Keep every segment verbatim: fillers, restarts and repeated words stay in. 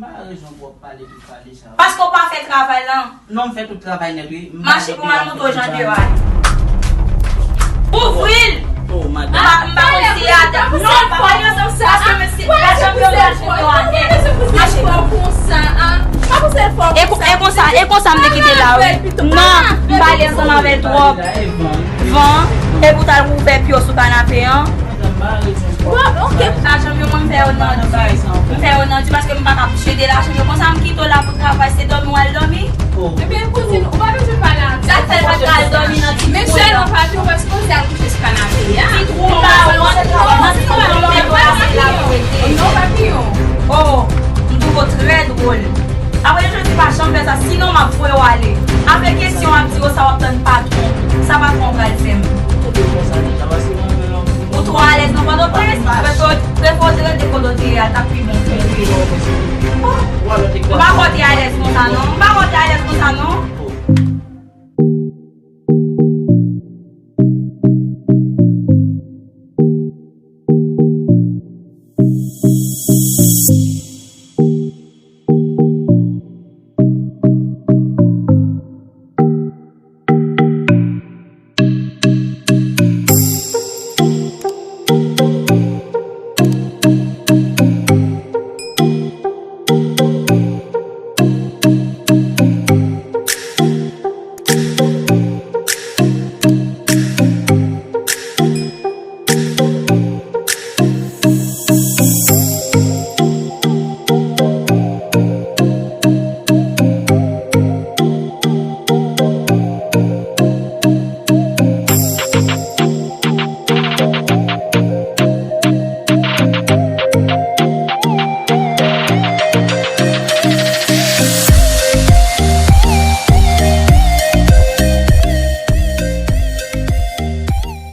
Pa rezon pou w ap pale tout pale sa. Paske w pa fè travay lan. Non, m fè tout travay nèt, wi. Mache pou m al montre w jan de yo ale. Ouvri l! Oh, madanm. M pa, m pa konn si adan. Non, m pa pale ansanm sa. Paske m si lajan m yo pral pou yo ale. Mache. E kon-, e konsa, e konsa m te kite la, wi. Non, m pale ansanm avè l twòp. Van, epi w t al ouvè pye w sou kanape an. Bon, ok. Lajan m yo, mwen, m fè yo nan di. M fè yo nan di paske m pa ka jete lajan m yo konsa, m kite w la pou travay, se dòmi w al dòmi. Ebyen, kouzin, ou pa bezwen pale avè l. Sa k fè l pa t ka al dòmi nan ti twou la? Mesye, non, pa tou, paske w al kouche sou kanape a. Ti twou la, wont, nan ti twou la, wont, se la pou rete. Non, papiyon. Oh, m twouve w trè dwòl. Apre jodi, pa janm fè sa, sinon m ap voye w ale. Avèk kesyon w ap di yo, sa w ap tann patwon. Sa patwon pral fè m? Ou twò alèz nan Pòtoprens? Prefere, prefere w te rete kote w te ye a, t ap pi bon pou ou. M pa kwè w te alèz konsa non. M pa kwè w te alèz konsa non.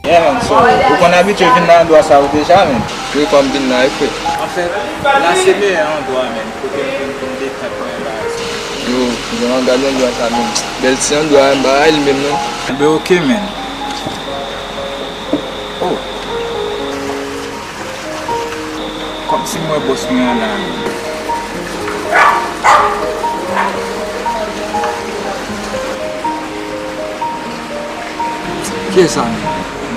Yeah, man, so, ou konn abitye vin nan andwa sa yo deja, man? Wi, kòm vin la, e fre. Anfèt, la se meyè andwa, man, kote m konn pran detant mwen bagay sa. Yo, yo, gade andwa sa, man. Bèl ti andwa, m pa ray li menm, non. Enben, ok, man. Oh. Kòmsi m wè bòs mwen an la menm. Kiyès sa menm?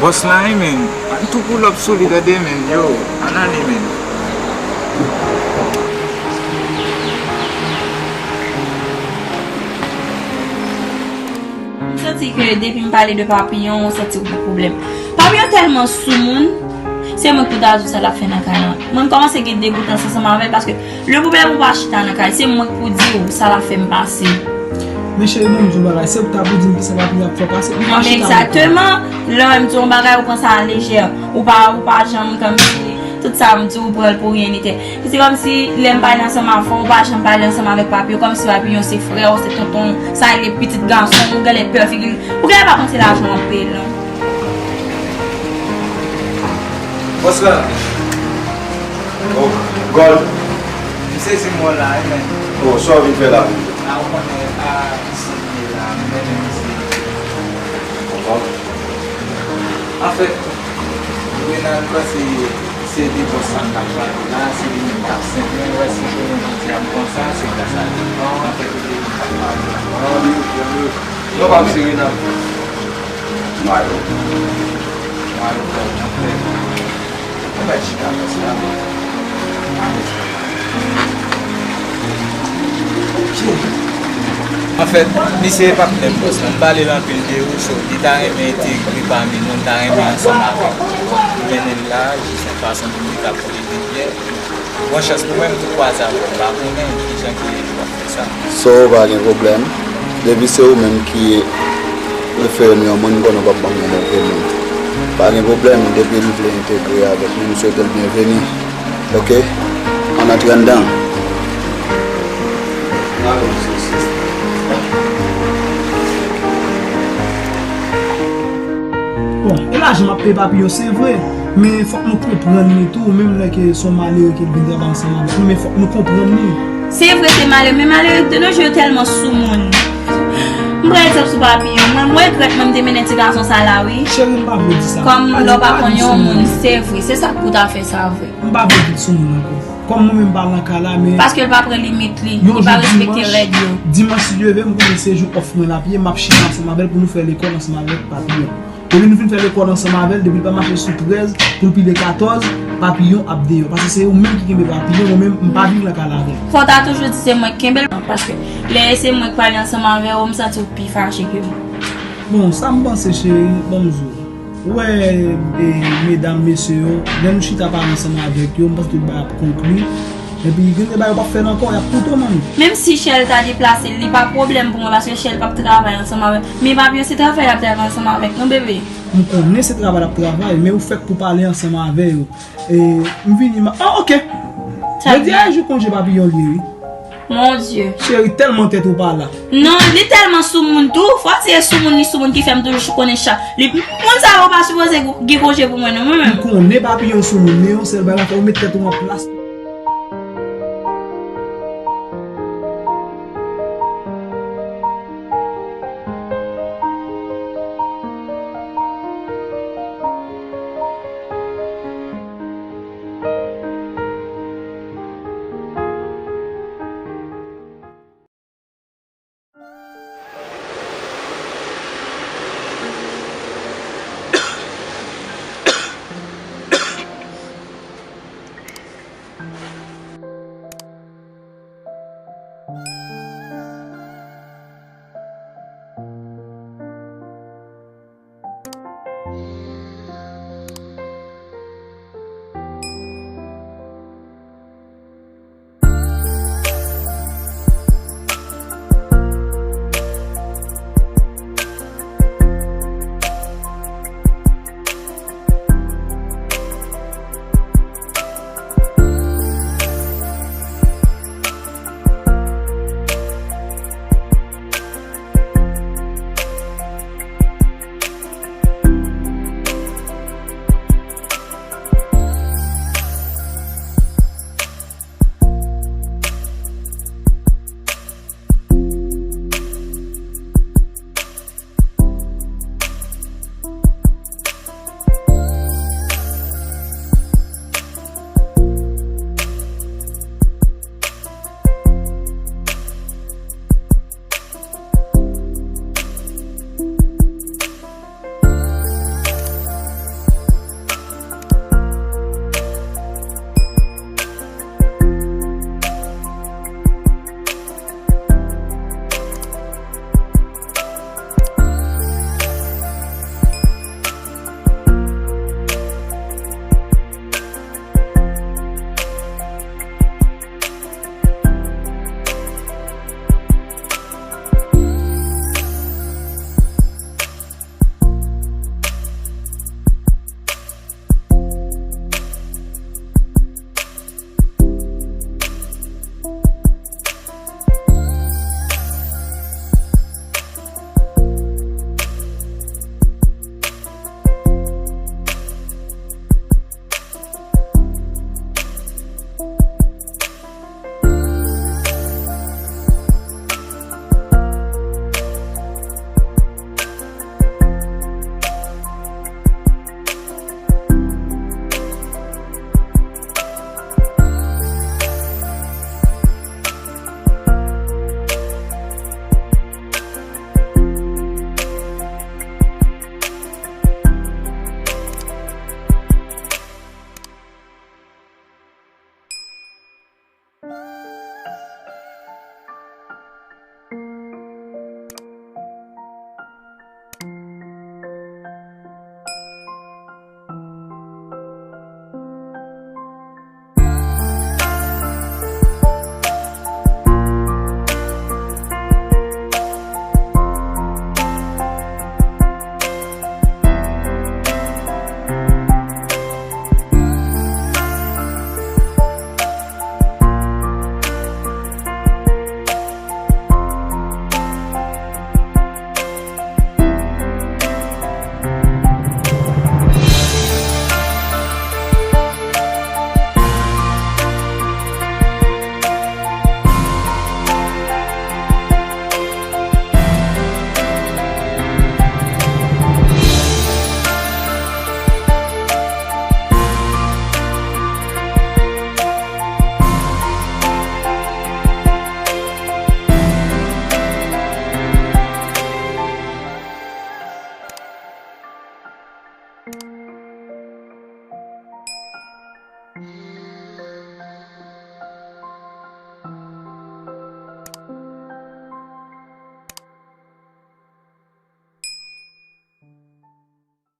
Bòs la wi menm. Ann tou pull up sou li tande menm, yo. Ann ale menm. M santi ke depi m pale de Papiyon, m santi w gen pwoblèm. Papiyon tèlman soumoun, se mwen ki pou ta di w sa l ap fè nan kay lan. Mwen, m kòmanse gen degoutans ansanm avè l, paske le pwoblèm ou pa chita nan kay, se mwen ki pou di w sa l ap fè m pase. Men cheri, bon, m di w bagay, se ou ki ta pou di m kisa Papiyon ap fè pase, m pa chita nan kay. Egzakteman, lè m di w yon bagay, ou pran sa a lejè, ou pa, ou pa janm kòmsi, tout sa m di w, ou pran l pou ryen ni tè. Se kòmsi lè m pale ansanm avè w, ou pa janm pale ansanm avèk Papiyon, kòmsi Papiyon se frè w, se tonton w, sa rele pitit gason w, ou genlè pè figi l. Ou genlè pa panse lajan w ap peye l non. Bòs la. Oh, Gold. M sezi m wè w la wi, men. Oh, sa w vin fè la? A, ou konnen, a, isit m ye la, m renmen isit. Konprann. Anfèt, Renal, m panse se de bòs sa m t ap pale la, se li menm k ap senp mwen, wè si jounen jodi a m konsa, se gras a li. Non, anfèt, se li menm k ap pale la. Non, li oke, li oke. Non, pa m se Renal. Mwen ale. Mwen ale, frè m, anfèt. Ann al chita bòs la. Anfèt, misye e patnè bòs la. M pale l anpil de ou, so, li ta renmen entegre pami nou, li ta renmen ansanm avèk nou. Li mennen l la, jis yon fason pou li ka plede byen. Bon chans pou mwen, m tou kwaze avè w, m pa konnen kijan ki lè li w ap fè sa. So, pa gen pwoblèm. Depi se ou menm ki refere m yon moun, m konnen w p ap ban m yon move moun. Pa gen pwoblèm, depi l vle entegre avèk nou, m swete l byenveni. Oke? Ann antre anndan. Bon, e lajan m ap peye Papiyon, se vre. Men fòk nou konprann li tou, menm lè ke se yon malere ke l vin travay ansanm avèk nou, men fòk nou konprann li. Se vre, se malere, men malere de nos jours yo tèlman soumoun. M pran egzanp sou Papiyon. Mwen, mwen regrèt mwen m te mennen ti gason sa la, wi. Cheri, m pa vle di sa. Kòm lè w pa konn yon moun, se vre. Se sa k pou ta fè sa vre. M pa vle di l soumoun ankò. Kòm mwen menm m pa nan ka la, men. Paske l pa pran limit li, li pa respekte règ yo. Dimanch, si Dye vle, m konnen se jou off mwen l ap ye, m ap chita ansanm avè l pou nou fè lekòl ansanm avèk Papiyon. Depi nou fin fè lekòl ansanm avè l, depi l pa mache sou trèz pou l pile katòz, Papiyon ap deyò. Paske se ou menm ki kenbe Papiyon, mwen menm, m pa viv nan ka la avè l. Fò w ta toujou di se mwen ki kenbe l, paske lè se mwen k pale ansanm avè w, m santi w pi fache ke mwen. Bon, sa m panse, cheri, ban m di w. Ou wè, e, medam, mesye yo, lè nou chita pale ansanm avèk yo, m panse tout bagay ap konkli. Epi, gen de bagay yo p ap fè l ankò, y ap koute w, manmi. Menm si Shell ta deplase, li pa pwoblèm pou mwen, paske Shell p ap travay ansanm avèk. Men Papiyon se travay l ap travay ansanm avèk nou, bebe. M konnen se travay l ap travay, men ou fèk pou pale ansanm avè yo. E, m vini, ma, oh, ok. Jodi a e jou konje Papiyon li ye, wi. Mon Dieu. Cheri, tèlman tèt ou pa la. Non, li tèlman soumoun tou. Fò di e soumoun, li soumoun ki fè m toujou konnen chak. Li, moun sa yo pa sipoze gen konje pou mwen, non, mwen menm. M konnen Papiyon soumoun, men yon sèl bagay, fò w met tèt ou an plas.